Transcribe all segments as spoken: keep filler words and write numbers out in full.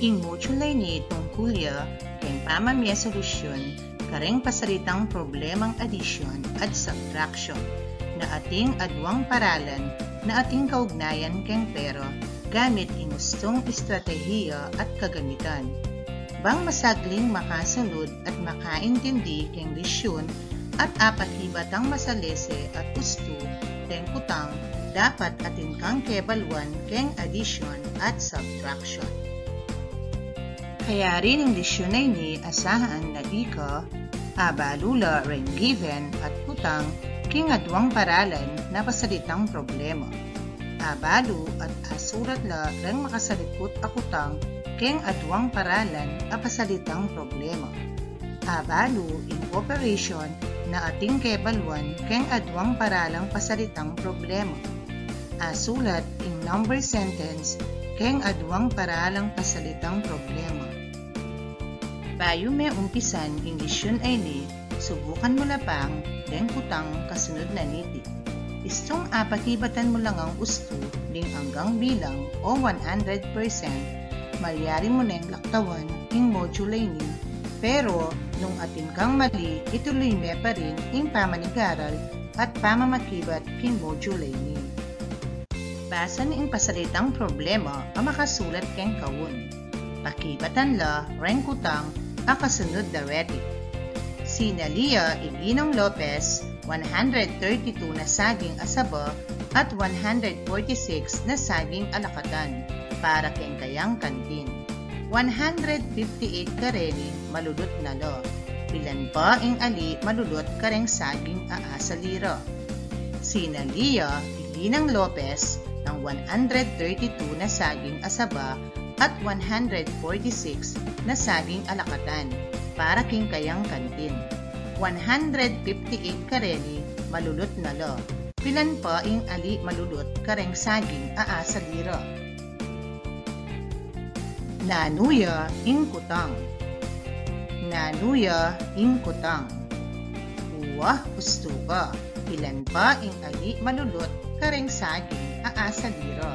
Ing module a ini tungkul ya keng pamamie solusyun kareng pasalitang problemang addition at subtraction, na atin aduang paralan na atin kaugnayan keng pera gamit ing ustung estratehiya at kagamitan. Bang masagling makasanud at makaintindi keng lesyun at apakibat ang masalese at ustu deng kutang dapat atin kang kebaluan keng addition at subtraction. Kayari ning lesyun a ini asahan na ika abalu la reng given at kutang king aduang paralan na pasalitang problema. Abalu at asulat la reng makasalikut a kutang keng aduang paralan a pasalitang problema. Abalu ing operation na atin kebaluan keng aduang paralang pasalitang problema. Asulat ing number sentence keng aduang paralang pasalitang problema. Bayu me umpisan ing lesyun a ini, subukan mu la pang deng kutang kasunud na niti. Istung apakibatan mu la ngang ustu ding anggang bilang o one hundred percent, malyari mu neng laktawan ing module a ini, pero nung atin kang mali, ituloy me pa rin ing pamanigaral at pamamakibat king module a ini. Basan ing pasalitang problema a makasulat keng kaun. Pakibatan la reng kutang a kasunud da reti. Sinali ya i Ginang Lopez one hundred thirty-two na saging a saba at one hundred forty-six na saging a lakatan para keng kayang kantin. One hundred fifty-eight kareni malulut na la. Pilan pa ing ali malulut kareng saging a asali ra? Sinali ya i Ginang Lopez ing one hundred thirty-two na saging a saba at one hundred forty-six na saging a lakatan para king kayang kantin. One hundred fifty-eight kareni malulut na la. Pilan pa ing ali malulut kareng saging a asali ra? Nanu ya ing kutang? Nanu ya ing kutang? Uwa, ustu ka. Pilan pa ing ali malulut kareng saging a asali ra?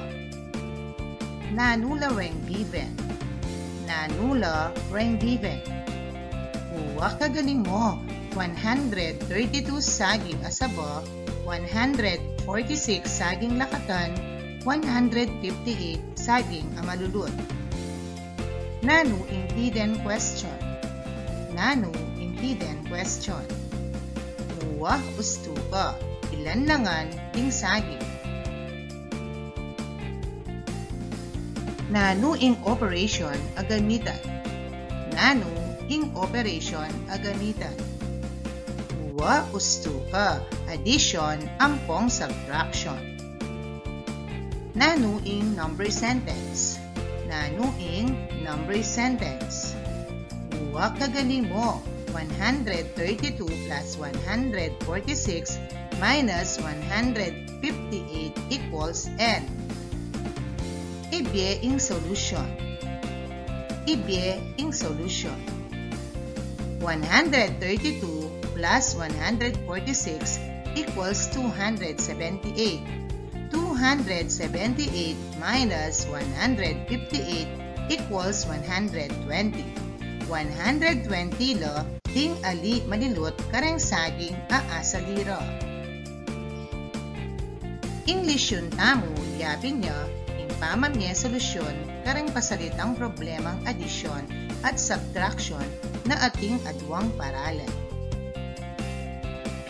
Nanu la reng given? Nanu la reng given? Uwa, kagaling mo. One hundred thirty-two saging a saba, one hundred forty-six saging lakatan, one hundred fifty-eight saging a malulut. Nanu ing hidden question? Nanu ing hidden question? Uwa, ustu ka. Ilan la ngan ding saging? Nanu ing operation a gamitan? Nanu ing operation a gamitan? Uwa, ustu ka. Addition ampong subtraction. Nanu ing number sentence? Nanu ing number sentence? Uwa, kagaling mo. One hundred thirty-two plus one hundred forty-six minus one hundred fifty-eight equals N. Ibie ing solution. Ibie ing solution. One hundred thirty-two plus one hundred forty-six equals two hundred seventy-eight. Two hundred seventy-eight minus one hundred fifty-eight equals one hundred twenty. One hundred twenty la ding ali malilut kareng saging a asali ra. Ing lesyun tamu, yapin ya ing pamamie solusyun kareng pasalitang problemang addition at subtraction na ating aduang paralan.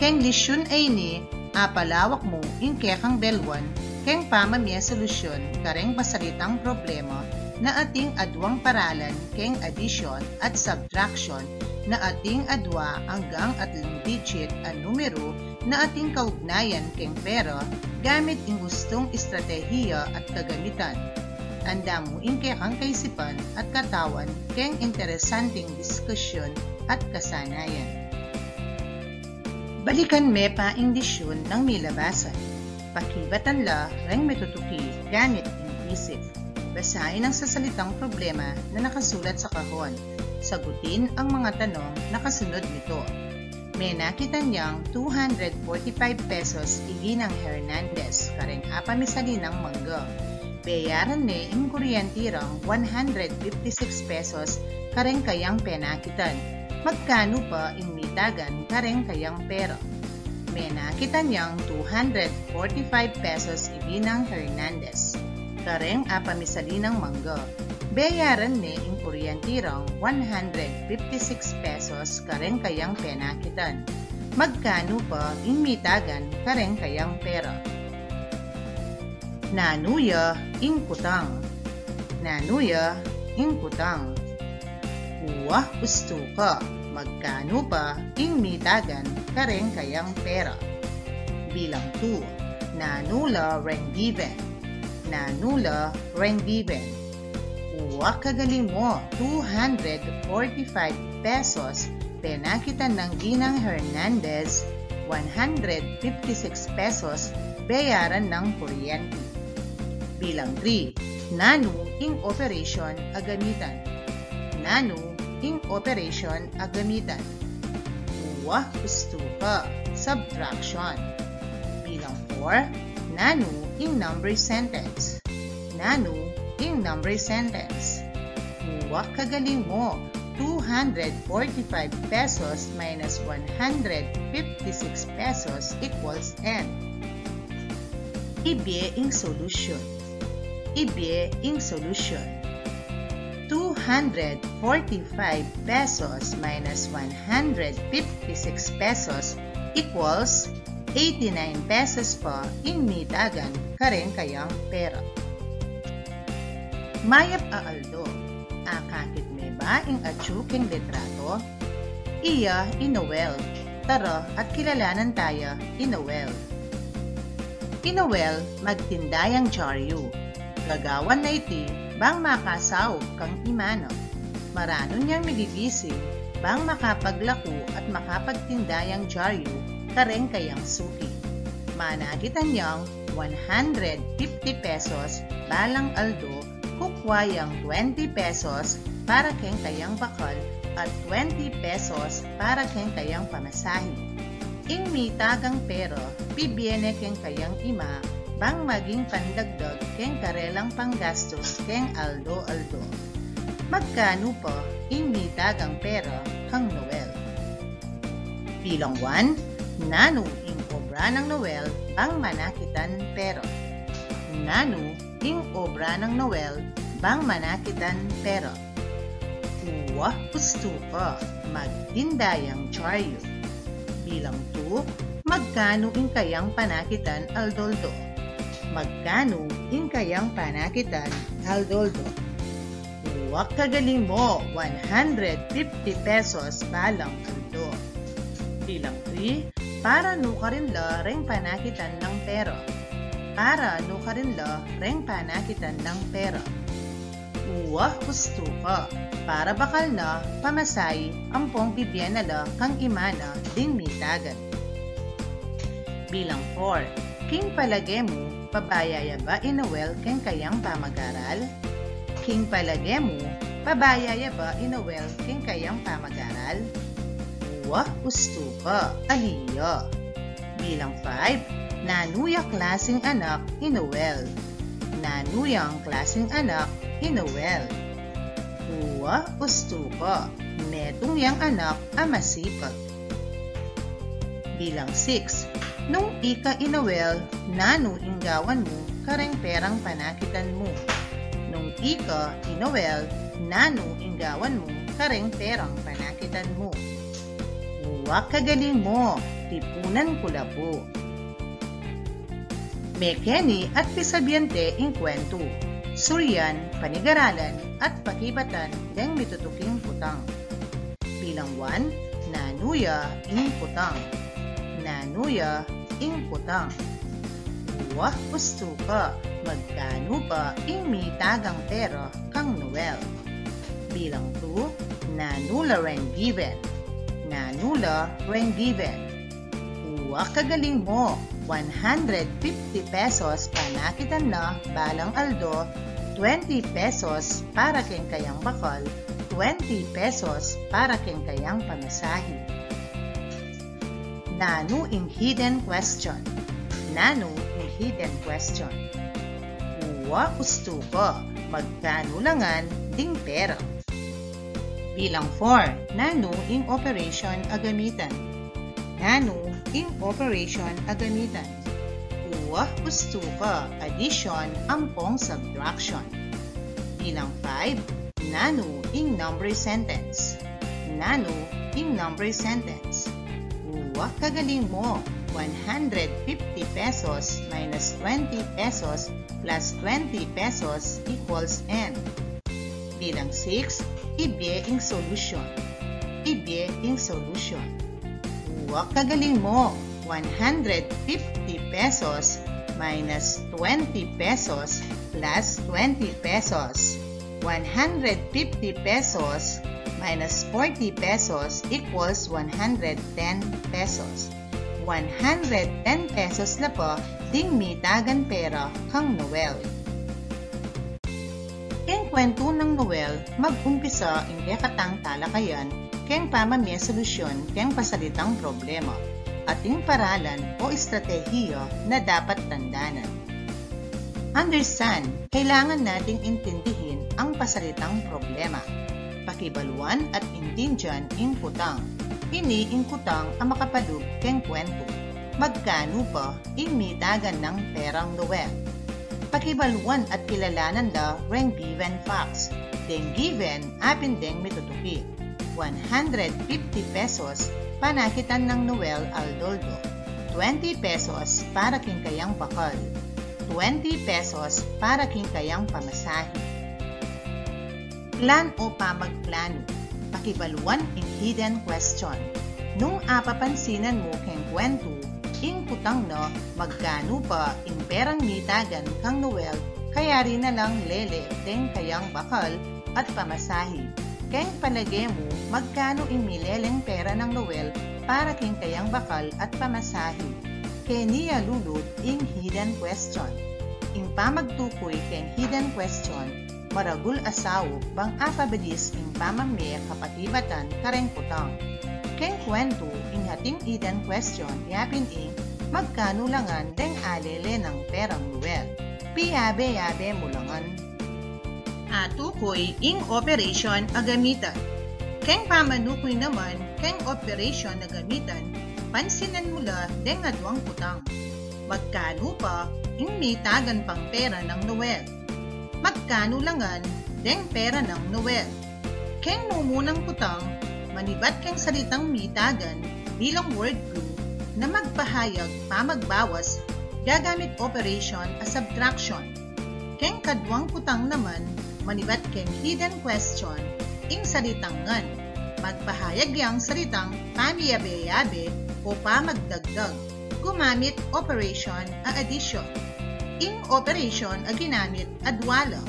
Keng lesyun a ini, apalawak mu ing kekang beluan keng pamamie solusyun kareng pasalitang problema na ating aduang paralan keng addition at subtraction na ating adua anggang atlung digit a numeru na ating kaugnayan keng pera gamit ing ustung estratehiya at kagamitan. Anda mu ing kekang kaisipan at katawan keng interesanting diskusyun at kasanayan. Balikan me pa ing lesyun nang milabasan. Pakibatan la reng mitutuki gamit ing isip. Basain ang sasalitang problema na nakasulat sa kahon. Sagutin ang mga tanong na kasunod nito. Menakit yang two hundred forty-five pesos i Ginang Hernandez kareng apamisali nang mangga. Beyaran ne ing kuryenti rang one hundred fifty-six pesos kareng kayang penakitan. Magkanu pa ing mitagan kareng kayang pera? Menakitan yang two hundred forty-five pesos i Ginang Hernandez kareng apamisali nang mangga. Beyaran ne ing kuryenti rang one hundred fifty-six pesos kareng kayang penakitan. Magkanu pa ing mitagan kareng kayang pera? Nanu ya ing kutang? Nanu ya ing kutang? Uwa, ustu ka. Magkanu pa ing mitagan kareng kayang pera? Bilang two, nanu la reng given? Nanu la reng given? Uwa, kagaling mo, two hundred forty-five pesos penakitan nang Ginang Hernandez, one hundred fifty-six pesos beyaran nang kuryenti. Bilang three, nanu ing operation a gamitan? Nanu ing operation a gamitan? Uwa, ustu ka. Subtraction. Bilang four, nanu ing number sentence? Nanu ing number sentence? Uwa, kagaling mo, two hundred forty-five pesos minus one hundred fifty-six pesos equals N. Ibie ing solution. Ibie ing solution. Two hundred forty-five pesos minus one hundred fifty-six pesos equals eighty-nine pesos pa ing mitagan kareng kayang pera. Mayap a aldo. Akakit me ba ing atyu king litrato? Iya i Noel. Tara at kilalanan taya i Noel. I Noel, magtinda yang dyaryu. Gagawan na iti bang makasaup kang ima na. Maranun yang migigising bang makapaglaku at makapagtinda yang dyaryu kareng kayang suki. Manakitan yang one hundred fifty pesos balang aldo, kukwa yang twenty pesos para keng kayang bakal at twenty pesos para keng kayang pamasahe. Ing mitagang pera, bibie ne keng kayang ima bang maging pandagdag keng karelang panggastus keng aldo-aldo. Magkanu pa ing mitagang pera kang Noel? Bilang one, nanu ing obra nang Noel bang manakitan pera? Nanu ing obra nang Noel bang manakitan pera? Uwa, ustu ka. Magtinda yang dyaryu. Bilang two, magkanu ing kayang panakitan aldo-aldo? Magkanu ing kayang panakitan aldo-aldo? Uwa, kagaling mo, one hundred fifty pesos balang aldo. Bilang three, para nukarin la reng panakitan nang pera? Para nukarin la reng panakitan nang pera? Uwa, ustu ka. Para bakal na pamasahe ampong bibie na la kang ima na ding mitagan. Bilang four, king palage mu, pabaya ya ba i Noel keng kayang pamag-aral? King palage mu, pabaya ya ba i Noel keng kayang pamag-aral? Uwa, ustu ka. Ali ya. Bilang five, nanu ya klasing anak i Noel? Nanu yang klasing anak i Noel? Uwa, ustu ka. Metung yang anak a masipag. Bilang six, nung ika i Noel, nanu ing gawan mu kareng perang panakitan mu? Nung ika i Noel, nanu ing gawan mu kareng perang panakitan mu? Uwa, kagaling mo, tipunan ku la pu. Mekeni at pisabian te ing kwentu. Surian, panigaralan, at pakibatan deng mitutuking putang. Bilang one, nanu ya ing putang? Nanu ya ing putang? Uwa, ustu ka. Magkanu pa ing mitagang pera kang Noel? Bilang two, nanu la reng given? Nanu la reng given? Uwa, kagaling mo, one hundred fifty pesos panakitan na balang aldo, twenty pesos para keng kayang bakal, twenty pesos para keng kayang pamasahe. Nanu ing hidden question? Nanu ing hidden question? Uwa ustu ka, magkanu la ngan ding pera? Bilang four, nanu ing operation a gamitan? Nanu ing operation a gamitan? Uwa ustu ka, addition ampong subtraction. Bilang five, nanu ing number sentence? Nanu ing number sentence? Uwa kagaling mo, one hundred fifty pesos minus twenty pesos plus twenty pesos equals N. Bilang six, ibie ing solution. Ibie ing solution. Uwa kagaling mo, one hundred fifty pesos minus twenty pesos plus twenty pesos. One hundred fifty pesos minus forty pesos equals one hundred ten pesos. One hundred ten pesos la pa ding mitagan pera kang Noel. Keng kwentu nang Noel, mag-umpisa ing kekatang talakayan keng pamamie solusyon keng pasalitang problema, ating paralan o estratehiya na dapat tandanan. Understand, kailangan nating intindihin ang pasalitang problema. Pakibaluan at intindian ing kutang. Ini ing kutang a makapalub keng kwentu. Magkanu pa ing mitagan nang perang Noel? Pakibaluan at kilalanan la reng given facts. Deng given, apin deng mitutuki. One hundred fifty pesos panakitan nang Noel aldoldo. Twenty pesos para king kayang bakal. Twenty pesos para king kayang pamasahe. Plan o pamagplanu. Pakibaluan ing hidden question. Nung apapansinan mu keng kwentu, ing kutang na magkanu pa ing perang mitagan kang Noel, kayari na lang lele deng kayang bakal at pamasahe. Keng palage mu, magkanu ing mileleng pera nang Noel para king kayang bakal at pamasahe? Keni ya lulut ing hidden question. Ing pamagtukoy keng hidden question, maragul a saup bang apabilis ing pamamie kapakibatan kareng kutang. Keng kwentu, ing ating hidden question yapin ing magkanu la ngan deng alele nang perang Noel? Piyabe-yabe mu la ngan. Atukoy ing operation a gamitan. Keng pamanukoy naman keng operation a gamitan, pansinan mu la deng aduang kutang. Magkanu pa ing mitagan pang pera nang Noel? Magkanu la ngan deng pera nang Noel? Keng mumunang kutang, manibat keng salitang mitagan bilang word glue na magpahayag pamagbawas, gagamit operation a subtraction. Keng kaduang kutang naman, manibat keng hidden question, ing salitang ngan, magpahayag yang salitang pamiyabe-yabe o pamagdagdag, gumamit operation a addition. Ing operation a ginamit adua la,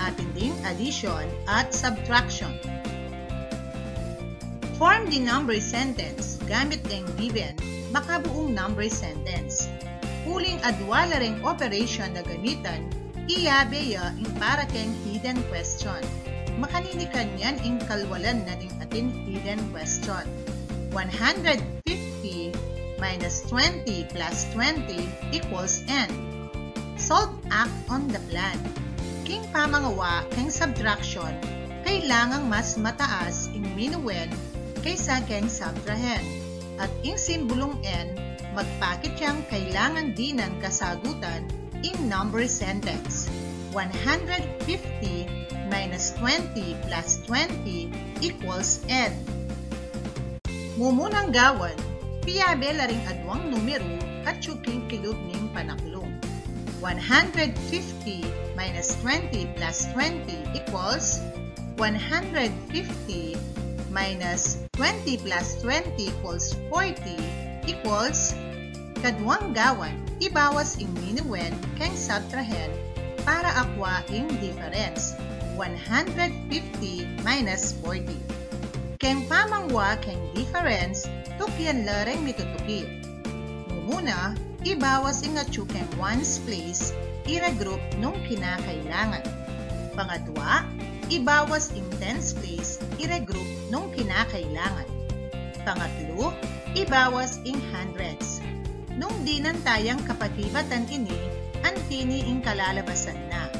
atin ding addition at subtraction. Form the number sentence gamit deng given, makabuung number sentence. Uling adua la reng operation a gamitan, iyabe ya ing para keng hidden question. Makanini kanyan ing kalwalan na ning atin hidden question. One hundred fifty minus twenty plus twenty equals N. Solve, act on the plan. King pamangawa keng subtraction, kailangang mas mataas ing minuan kaysa keng subtrahen. At ing simbolung N, magpakit yang kailangan dinan kasagutan ing number sentence. One hundred fifty minus twenty plus twenty equals N. Mumunang gawan, piyabe la ring aduang numeru atyu king kilub ning panaklung. One hundred fifty minus twenty plus twenty equals one hundred fifty minus twenty plus twenty equals forty equals, kaduang gawan, ibawas ing minuan keng subtrahen para akwa ing difference, one hundred fifty minus forty. Keng pamangwa keng difference, tukyan la reng mitutuki. Mumuna, ibawas ing atyu keng ones place, i-regroup nung kinakailangan. Pangadwa, ibawas ing tens place, i-regroup nung kinakailangan. Pangatlu, ibawas ing hundreds. Nung dinan tayang kapakibatan ini, antini ing kalalabasan na.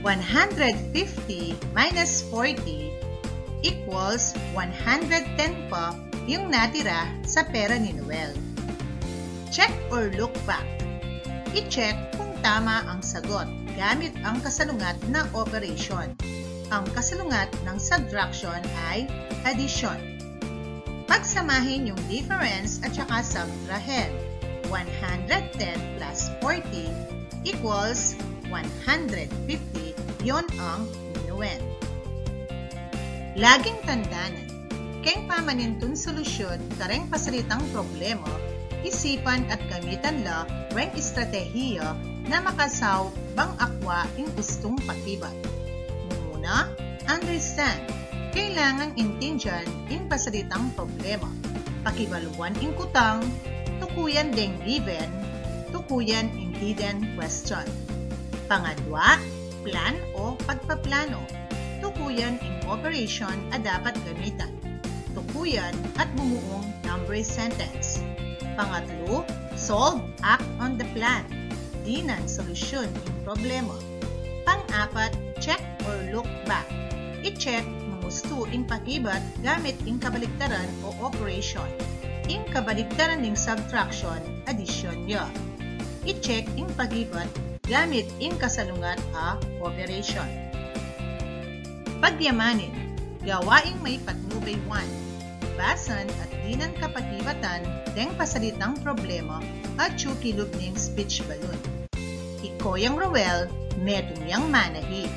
One hundred fifty minus forty equals one hundred ten pa yung natira sa pera ni Noel. Check or look back. I-check kung tama ang sagot gamit ang kasalungat na operation. Ang kasalungat ng subtraction ay addition. Pagsamahin yung difference at saka subtrahen. One hundred ten plus forty equals one hundred fifty, yon ang minuwen. Laging tandanan, keng pamanintun solusyun kareng pasalitang problema, isipan at gamitan la reng estratehiya na makasaup bang akwa ing gustung pakibat. Mumuna, understand, kailangan intindian ing pasalitang problema. Pakibaluan ing kutang, tukuyan deng given, tukuyan ing hidden question. Pangadwa, plan o pagpaplano. Tukuyan ing operation a dapat gamitan. Tukuyan at bumuung number sentence. Pangatlu, solve, act on the plan. Dinan, solusyun ing problema. Pang-apat, check or look back. I-check, mangustu ing pakibat gamit ing kabaligtaran o operation. Ing kabaligtaran ning subtraction, addition ya. I-check ing pakibat gamit ing kasalungat a operation. Pagyamanin, gawaing may patnubay one. Basan at dinan kapakibatan deng pasalitang problema at kilub ning speech balloon. I Koyang Roel, metung yang manahi.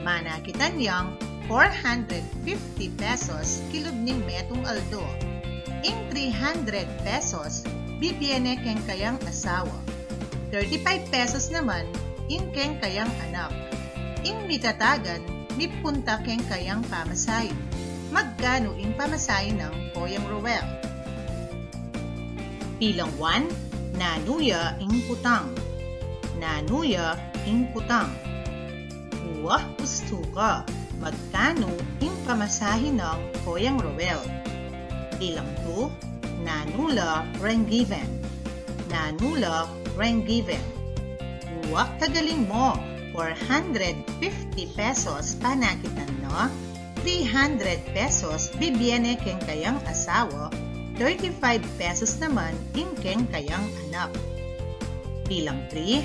Manakitan yang four hundred fifty pesos kilub ning metung aldo. Ing three hundred pesos, bibie ne keng kayang asawa. Thirty-five pesos naman, ing keng kayang anak. Ing mitatagan, mipunta keng kayang pamasahe. Magkanu ing pamasahe nang Koyang Roel? Bilang one, nanu ya ing kutang? Nanu ya ing kutang? Uwa, ustu ka, magkanu ing pamasahe nang Koyang Roel? Bilang two, nanu la reng given? Nanu la reng given? Uwa, kagaling mo, four hundred fifty pesos panakitan na, three hundred pesos bibie ne keng kayang asawa, thirty-five pesos naman ing keng kayang anak. Bilang three,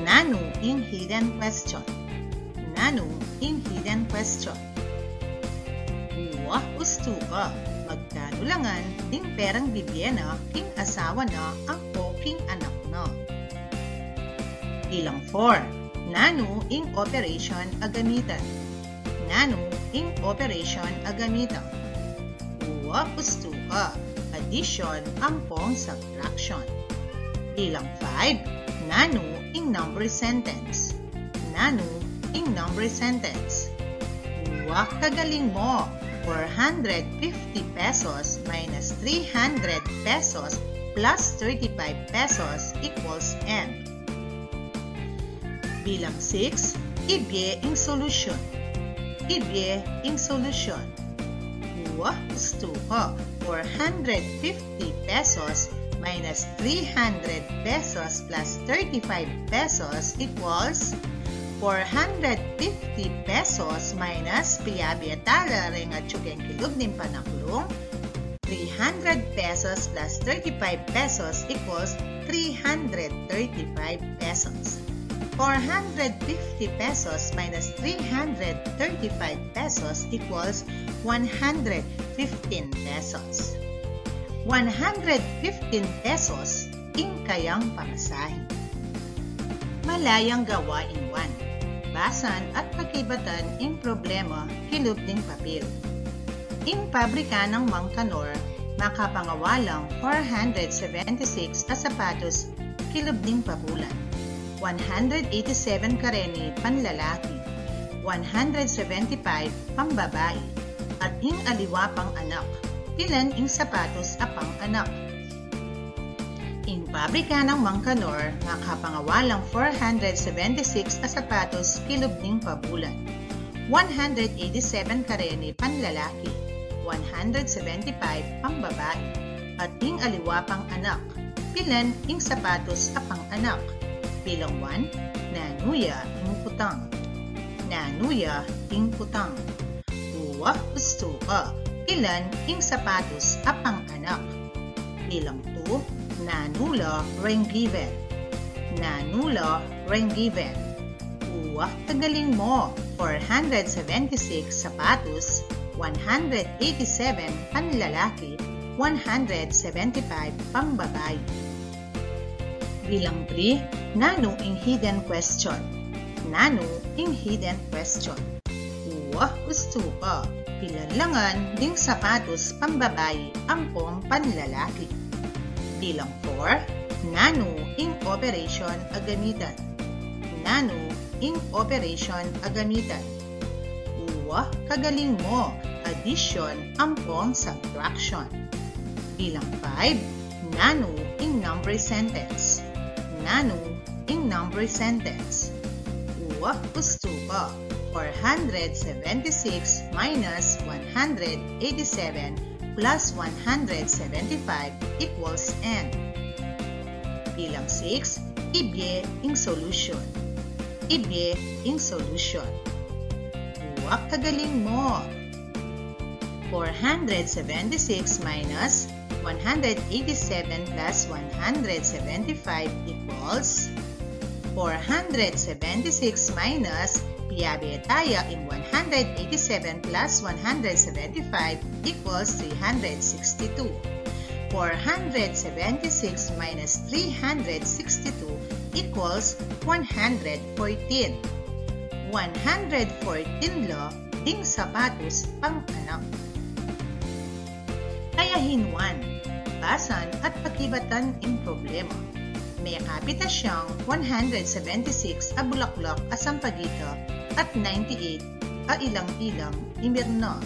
nanu ing hidden question? Nanu ing hidden question? Uwa, ustu ka, magkanu la ngan ding perang bibie na king asawa na ampo king anak na? Bilang four, nanu ing operation a gamitan? Nanu ing operation a gamitan? Uwa, ustu ka, addition ampong subtraction. Bilang five, nanu ing number sentence? Nanu ing number sentence? Uwa, kagaling mo, four hundred fifty pesos minus three hundred pesos plus thirty-five pesos equals N. Bilang six, ibie ing solusyon. Ibie ing solusyon. Uwa, ustu ka, four hundred fifty pesos minus three hundred pesos plus thirty-five pesos equals four hundred fifty pesos minus, piyabie tala reng atyu keng kilub ning panaklung, three hundred pesos plus thirty-five pesos equals three hundred thirty-five pesos. Four hundred fifty pesos minus three hundred thirty-five pesos equals one hundred fifteen pesos. One hundred fifteen pesos ing kayang pamasahe. Malayang gawain one. Basan at pakibatan ing problema kilub ning papil. Ing pabrika nang Mangkanor makapangawa lang four hundred seventy-six a sapatos kilub ning pabulan. One hundred eighty-seven kareni panlalaki, one hundred seventy-five pambabai, at ing aliwa pang anak. Pilan ing sapatos a pang anak? Ing pabrika nang Mangkanor makapangawa lang four hundred seventy-six a sapatos kilub ning pabulan. One hundred eighty-seven kareni panlalaki, one hundred seventy-five pambabai, at ing aliwa pang anak. Pilan ing sapatos a pang anak? Bilang one, nanu ya ing kutang? Nanu ya ing kutang? Uwa, ustu ka, pilan ing sapatos a pang-anak? Bilang two, nanu la reng given? Nanu la reng given? Uwa, kagaling mo, four hundred seventy-six sapatos, one hundred eighty-seven panlalaki, one hundred seventy-five pambabai. Bilang three, nanu ing hidden question? Nanu ing hidden question? Uwa, ustu ka, pilan la ngan ding sapatos pambabai ampong panlalaki? Bilang four, nanu ing operation a gamitan? Nanu ing operation a gamitan? Uwa, kagaling mo, addition ampong subtraction. Bilang five, nanu ing number sentence? Nanu ing number sentence? Uwa, ustu ka, four hundred seventy-six minus one hundred eighty-seven plus one hundred seventy-five equals n. Bilang six, ibie ing solution. Ibie ing solution. Uwa, kagaling mo. Four hundred seventy-six minus one hundred eighty-seven plus one hundred seventy-five equals four hundred seventy-six minus, piabe taya ing one hundred eighty-seven plus one hundred seventy-five equals three hundred sixty-two. Four hundred seventy-six minus three hundred sixty-two equals one hundred fourteen. One hundred fourteen la ding sapatos pang-anak. Kaya hinuan, basan at pakibatan ing problema. Mekapit a siyang one hundred seventy-six a bulaklak a sampagita at ninety-eight a ilang-ilang imirna.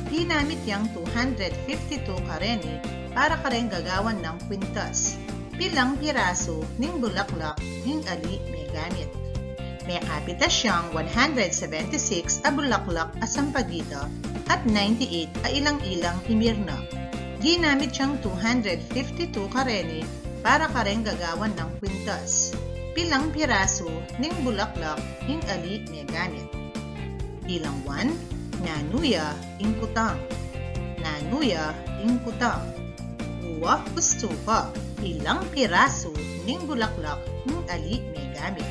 Ginamit yang two hundred fifty-two kareni para kareng gagawan nang kwintas. Pilang pirasu ning bulaklak ing ali megamit? Mekapit a siyang one hundred seventy-six a bulaklak a sampagita at ninety-eight a ilang-ilang imirna. Ginamit yang two hundred fifty-two kareni para kareng gagawan nang kwintas. Pilang pirasu ning bulaklak ing ali megamit? Bilang one, nanu ya ing kutang? Nanu ya ing kutang? Uwa, ustu ka, pilang pirasu ning bulaklak ing ali megamit?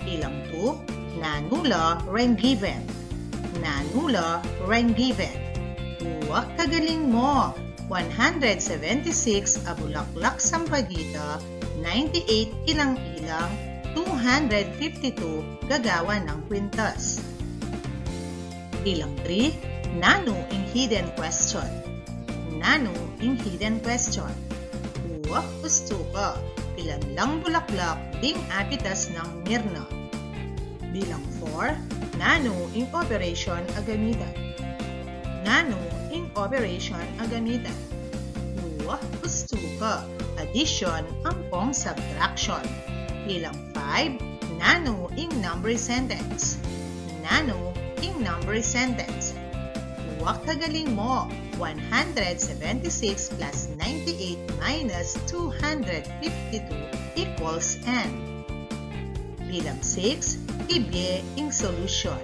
Bilang two, nanu la reng given? Nanu la reng given? Uwa, kagaling mo, one hundred seventy-six a bulaklak sampagita, ninety-eight ilang-ilang, two hundred fifty-two gagawan nang kwintas. Bilang three, nanu ing hidden question? Nanu ing hidden question? Uwa, ustu ka, pilan lang bulaklak ding apitas nang mirna? Bilang four, nanu ing operation a gamitan? Nanu ing operation a gamitan? Uwa, ustu ka, addition ampong subtraction. Bilang five, nanu ing number sentence? Nanu ing number sentence? Uwa, kagaling mo, one hundred seventy-six plus ninety-eight minus two hundred fifty-two equals n. Bilang six, ibie ing solution.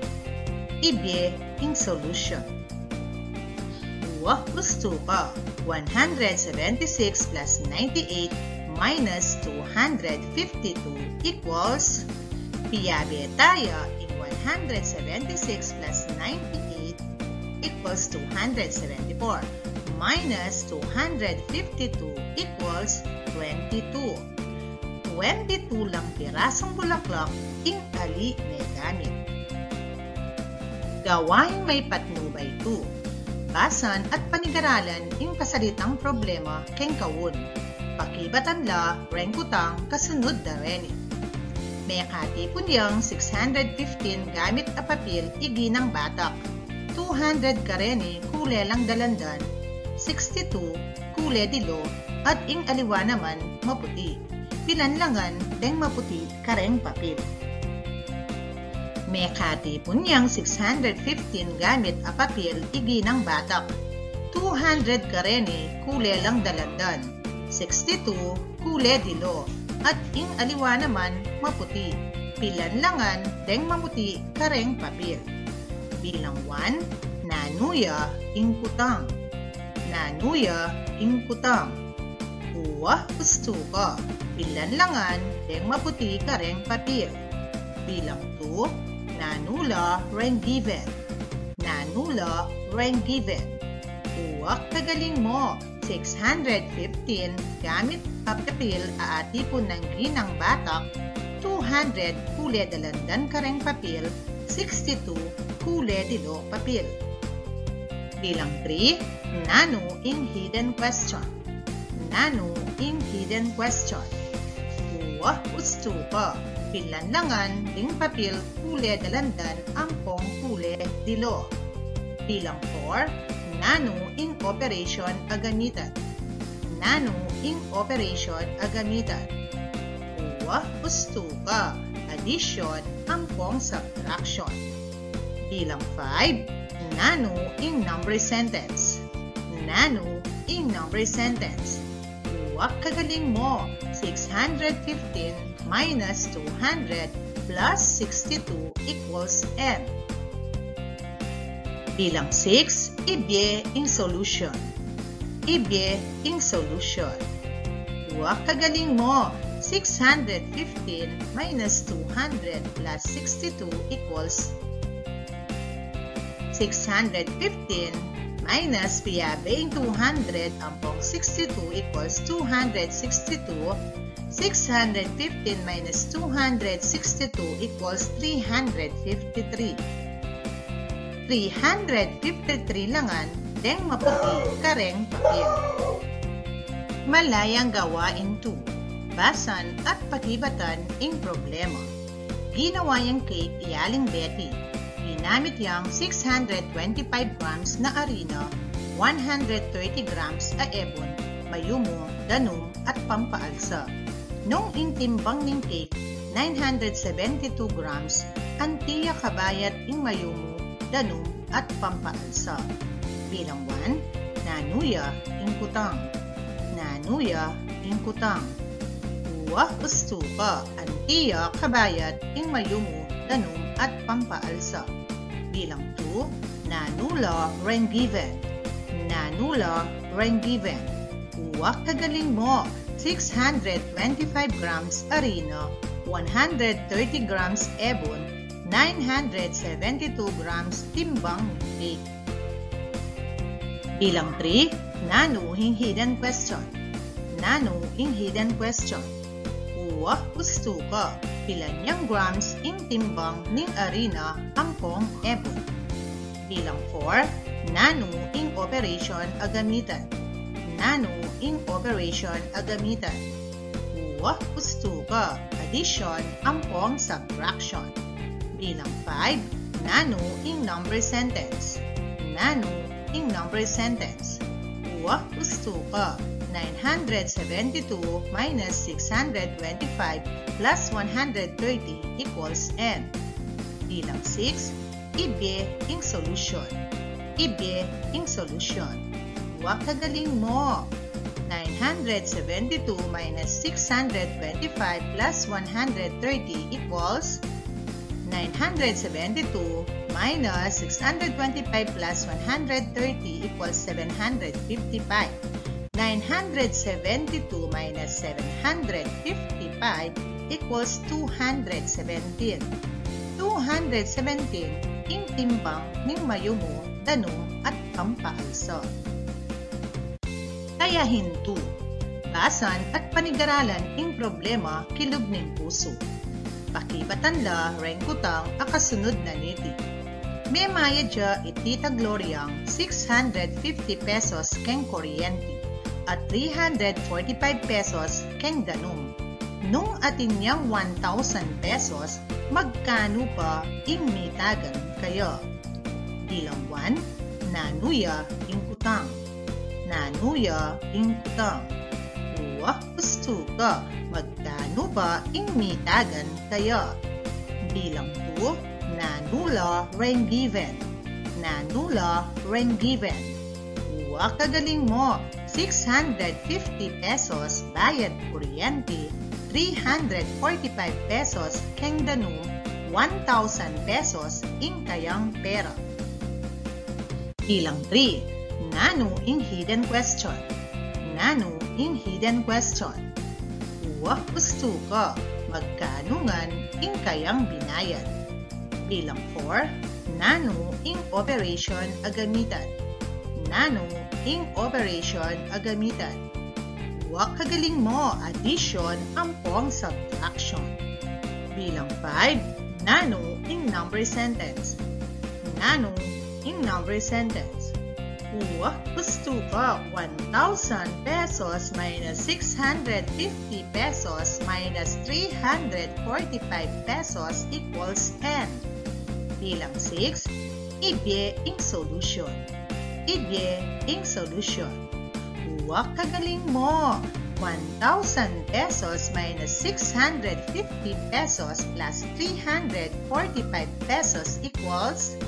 Ibie ing solution. Uwa, ustu ka, one hundred seventy-six plus ninety-eight minus two hundred fifty-two equals, piabe taya ing one hundred seventy-six plus ninety-eight equals two hundred seventy-four, minus two hundred fifty-two equals twenty-two. Twenty-two lang pirasung bulaklak ing ali megamit. Gawaing maypatnubay two. Basan at panigaralan ing kasalitang problema keng kaun. Pakibatan la reng kutang kasunud da reni. Mekatipun yang six hundred fifteen gamit a papil iginang batak. Two hundred kareni kule lang dalandan, sixty-two kule dilu, at ing aliwa naman maputi. Pilan la ngan deng maputi kareng papil? Mekatipun yang six hundred fifteen gamit a papil iginang batak. Two hundred kareni kule lang dalandan, sixty-two kule dilu, at ing aliwa naman maputi. pilan la ngan deng maputi kareng papil. Bilang one, nanu ya ing kutang? Nanu ya ing kutang? Uwa, ustu ka, pilan la ngan deng maputi kareng papil. Bilang two, nanu la reng given? Nanu la reng given? Uwa, kagaling mo, six hundred fifteen gamit a papil a atipun nang ginang batak, two hundred kule dalandan kareng papil, sixty-two kule dilu papil. Bilang three, nanu ing hidden question? Nanu ing hidden question? Uwa, ustu ka, pilan la ngan ding papil kule dalandan ampong kule dilu. Bilang four, nanu ing operation a gamitan? Nanu ing operation a gamitan? Uwa, ustu ka, addition ampong subtraction. Bilang five, nanu ing number sentence? Nanu ing number sentence? Uwa, kagaling mo, six hundred fifteen minus two hundred plus sixty-two equals N. Bilang six, ibie ing solution. Ibie ing solution. Uwa, kagaling mo, six hundred fifteen minus two hundred plus sixty-two equals six hundred fifteen minus piabe ing two hundred ampong sixty-two equals two hundred sixty-two. Six hundred fifteen minus two hundred sixty-two equals three hundred fifty-three. Three hundred fifty-three la ngan deng maputi kareng papil. Malayang gawain two. Basan at pakibatan ing problema. Ginawa yang cake i Aling Betty. Ginamit yang six hundred twenty-five grams na arina, one hundred thirty grams a ebon, mayumu, danum, at pampaalsa. Nung ing timbang ning cake, nine hundred seventy-two grams, anti ya kabayat ing mayumu, danum, at pampaalsa. Bilang one, nanu ya ing kutang? Nanu ya ing kutang? Uwa, ustu ka, anti ya kabayat ing mayumu, danum, at pampaalsa. Bilang two, nanu la reng given? Nanu la reng given? Uwa, kagaling mo, six hundred twenty-five grams arina, one hundred thirty grams ebon, nine hundred seventy-two grams timbang cake. Bilang three, nanu ing hidden question? Nanu ing hidden question? Uwa, ustu ka, pilan yang grams ing timbang ning arina ampong ebon? Bilang four, nanu ing operation a gamitan? Nanu ing operation a gamitan? Uwa, ustu ka, addition ampong subtraction. Bilang five, nanu ing number sentence? Nanu ing number sentence? Uwa, ustu ka, nine hundred seventy-two minus six hundred twenty-five plus one hundred thirty equals N. Bilang six, ibie ing solution. Ibie ing solution. Uwa, kagaling mo. Nine hundred seventy-two minus six hundred twenty-five plus one hundred thirty equals nine hundred seventy-two minus six hundred twenty-five plus one hundred thirty equals seven hundred fifty-five. Nine hundred seventy-two minus seven hundred fifty-five equals two hundred seventeen. Two hundred seventeen ing timbang ning mayumu, danum, at pampaalsa. Tayahin two. Basan at panigaralan ing problema kilub ning pusu. Pakibatan la reng kutang a kasunud na niti. Memayad ya i Tita Gloriang six hundred fifty pesos keng kuryenti at three hundred forty-five pesos keng danum. Nung atin yang one thousand pesos, magkanu pa ing mitagan kaya? Bilang one, nanu ya ing kutang? Nanu ya ing kutang? Uwa, ustu ka, magkanu pa ing mitagan kaya? Bilang two, nanu la reng given? Nanu la reng given? Uwa, kagaling mo, six hundred fifty pesos bayad kuryenti, three hundred forty-five pesos keng danum one thousand pesos ing kayang pera. Bilang three, nanu ing hidden question? Nanu ing hidden question? Uwa, ustu ka, magkanu ngan ing kayang binayad? Bilang four, nanu ing operation a gamitan? Nanu ing operation a gamitan? Uwa, kagaling mo, addition ampong subtraction. Bilang five, nanu ing number sentence? Nanu ing number sentence? Uwa, ustu ka, one thousand pesos minus six hundred fifty pesos minus three hundred forty-five pesos equals N. Bilang six, ibie ing solution. Ibie ing solution. Uwa, kagaling mo! One thousand pesos minus six hundred fifty pesos plus three hundred forty-five pesos equals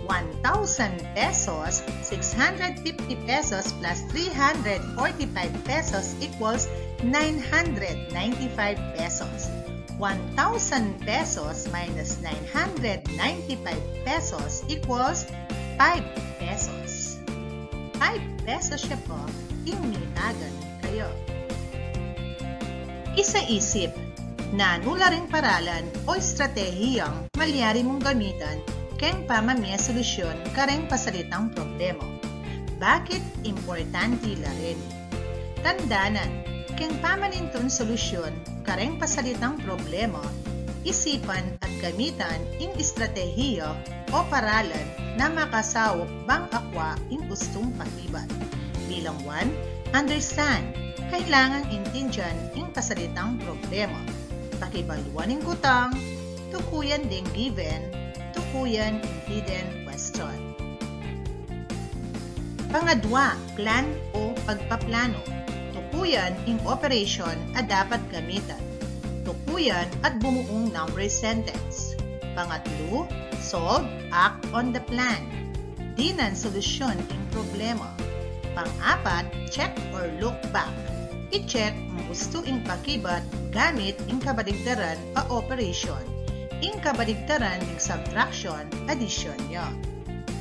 one thousand pesos, six hundred fifty pesos plus three hundred forty-five pesos equals nine hundred ninety-five pesos. One thousand pesos minus nine hundred ninety-five pesos equals five pesos. Five pesos ya pu ing mitagan kaya. Isaisip, nanu la ring paralan o estratehiyang malyari mung gamitan keng pamamie solusyon kareng pasalitang problema? Bakit importante la reni? Tandanan, keng pamanintun solusyon kareng pasalitang problema, isipan at gamitan ing estratehiya o paralan na makasaup bang akwa ing ustung pakibat. Bilang one, understand, kailangang intindian ing pasalitang problema. Pakibaluan ing kutang, tukuyan deng given, tukuyan ing hidden question. Pangadwa, plan o pagpaplano. Tukuyan ing operation a dapat gamitan. Tukuyan at bumuung number sentence. Pangatlu, solve, act on the plan. Dinan solusyon ing problema. Pangapat, check or look back. I-check kung ustu ing pakibat gamit ing kabaligtaran a operation. Ing kabaligtaran ning subtraction, addition ya.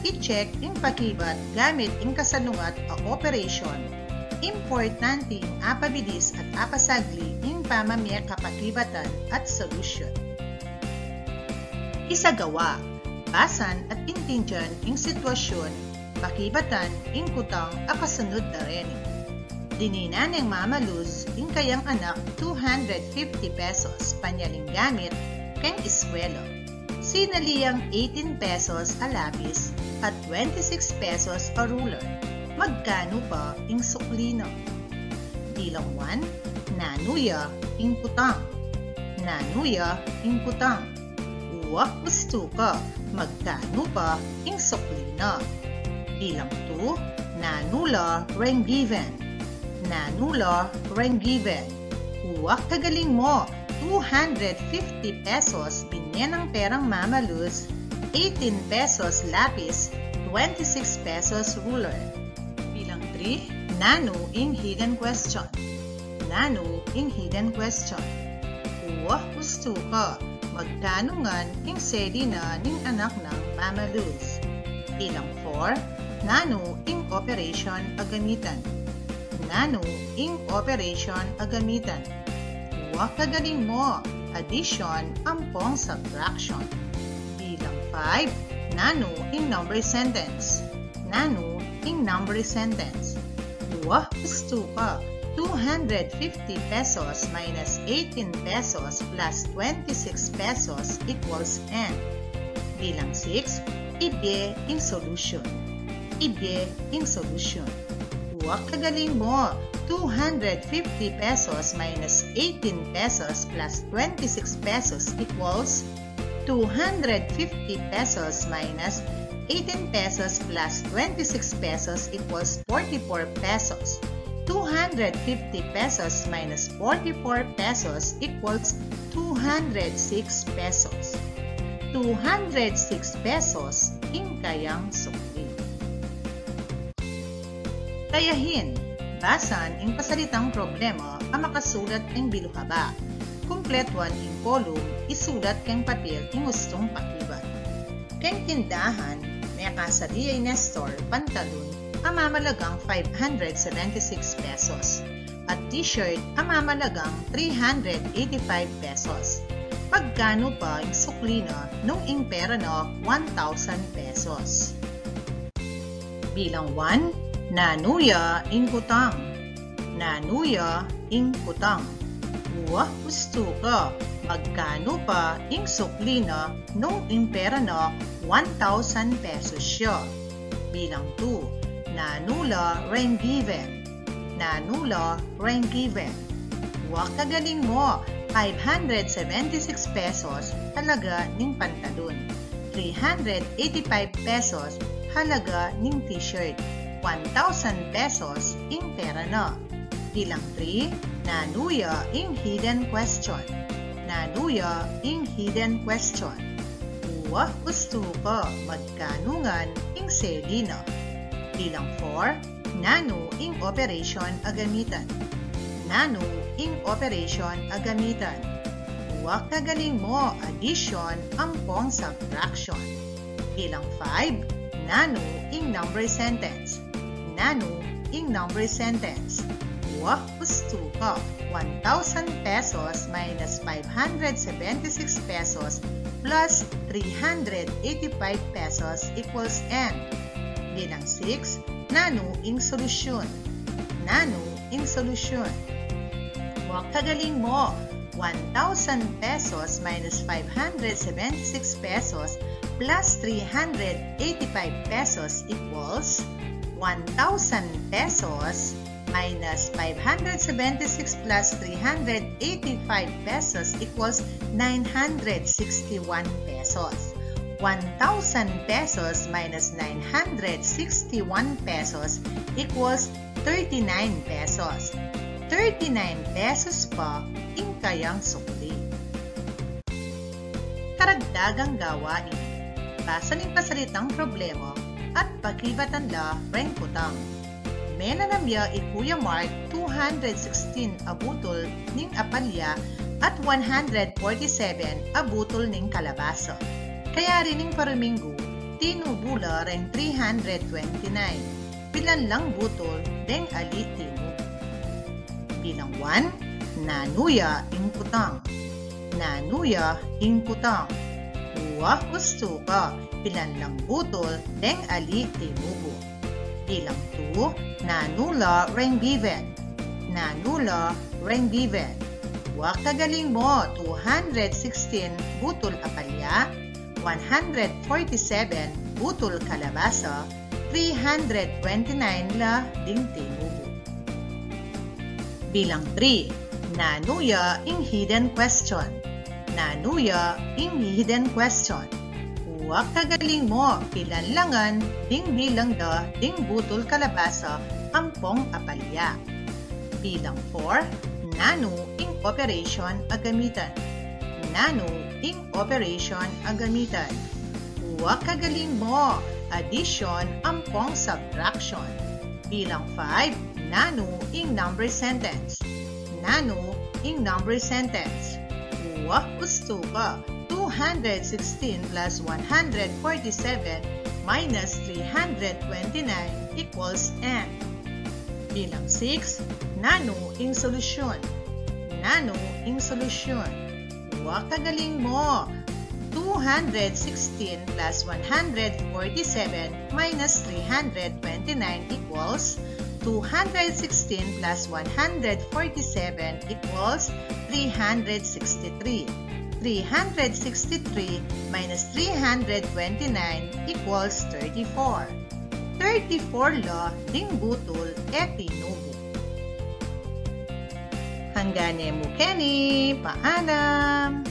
I-check ing pakibat gamit ing kasalungat a operation. Importante ing apabilis at apasagli ing pamamie kapakibatan at solusyon. Isagawa, basan at intindian ing sitwasyon, pakibatan ing kutang a kasanud da reni. Dininan neng Mama Luz ing kayang anak two hundred fifty pesos panyaling gamit keng eskwela. Sinali yang eighteen pesos a lapis at twenty-six pesos a ruler. Magkanu pa ing sukli na? Bilang one, nanu ya ing kutang? Nanu ya ing kutang? Uwa, ustu ka, magkanu pa ing sukli na? Bilang two, nanu la reng given? Nanu la reng given? Uwa, kagaling mo, two hundred fifty pesos binie nang perang Mama Luz, eighteen pesos lapis, twenty-six pesos ruler. Bilang three, nanu ing hidden question? Nanu ing hidden question? Uwa, ustu ka, magkanu ngan ing seli na ning anak nang Mama Luz? Bilang four, nanu ing operation a gamitan? Nanu ing operation a gamitan? Uwa, kagaling mo, addition ampong subtraction. Bilang five, nanu ing number sentence? Nanu ing number sentence? Uwa, ustu ka, two hundred fifty pesos minus eighteen pesos plus twenty-six pesos equals N. Bilang six, ibie ing solution. Ibie ing solution. Uwa, kagaling mo, two hundred fifty pesos minus eighteen pesos plus twenty-six pesos equals two hundred fifty pesos minus eighteen pesos plus twenty-six pesos equals forty-four pesos. Two hundred fifty pesos minus forty-four pesos equals two hundred six pesos. Two hundred six pesos ing kayang sukli. Tayahin, basan ing pasalitang problema a makasulat king biluhaba. Kumpletuan ing kolum, isulat keng papel ing ustung pakibat. Keng tindahan, mekasali ya i Nestor pantalon a mamalagang five hundred seventy-six pesos at t-shirt a mamalagang three hundred eighty-five pesos. Magkanu pa ing sukli na nung ing pera na one thousand pesos? Bilang one, nanu ya ing kutang? Nanu ya ing kutang? Uwa, ustu ka, magkanu pa ing sukli na nung ing pera na one thousand pesos ya? Bilang two, nanu la reng given? Nanu la reng given? Uwa, kagaling mo, five hundred seventy-six pesos halaga ning pantalon, three hundred eighty-five pesos halaga ning t-shirt, one thousand pesos ing pera na. Bilang three, nanu ya ing hidden question? Nanu ya ing hidden question? Uwa, ustu ka, magkanu ngan ing seli na? Bilang four, nanu ing operation a gamitan? Nanu ing operation a gamitan? Uwa, kagaling mo, addition ampong subtraction. Bilang five, nanu ing number sentence? Nanu ing number sentence? Uwa, ustu ka, one thousand pesos minus five hundred seventy-six pesos plus three hundred eighty-five pesos equals N. Bilang six, nanu ing solusyun? Nanu ing solusyun? Uwa, kagaling mo, one thousand pesos minus five hundred seventy-six pesos plus three hundred eighty-five pesos equals one thousand pesos minus five hundred seventy-six plus three hundred eighty-five pesos equals nine hundred sixty-one pesos. One thousand pesos minus nine hundred sixty-one pesos equals thirty-nine pesos. Thirty-nine pesos pa ing kayang sukli. Karagdagang gawain. Basa ning pasalitang problema at pakibatan la reng kutang. Menanam ya i Kuya Mark two hundred sixteen a butul ning apalya at one hundred forty-seven a butul ning kalabasa. Kayari ning paruminggu, tinubu la reng three hundred twenty-nine. Pilan lang butul deng ali tinubu? Bilang one, nanu ya ing kutang? Nanu ya ing kutang? Uwa, ustu ka, pilan lang butul deng ali tinubu? Bilang two, nanu la reng given? Nanu la reng given? Uwa, kagaling mo, two hundred sixteen butul apalya, one hundred forty-seven butul kalabasa, three hundred twenty-nine la ding tinubu. Bilang three, nanu ya ing hidden question? Nanu ya ing hidden question? Uwa, kagaling mo, pilan la ngan ding bilang da ding butul kalabasa ampong apalya? Bilang four, nanu ing operation a gamitan? Nanu ing operation a gamitan? Uwa, kagaling mo, addition ampong subtraction. Bilang five, nanu ing number sentence? Nanu ing number sentence? Uwa, ustu ka, two hundred sixteen plus one hundred forty-seven minus three hundred twenty-nine equals N. Bilang six, nanu ing solusyun? Nanu ing solusyun? Uwa, kagaling mo! Two hundred sixteen plus one hundred forty-seven minus three hundred twenty-nine equals two hundred sixteen plus one hundred forty-seven equals three hundred sixty-three. Three hundred sixty-three minus three hundred twenty-nine equals thirty-four. Thirty-four la ding butul e tinubu. Hanggang ne mu keni, paalam!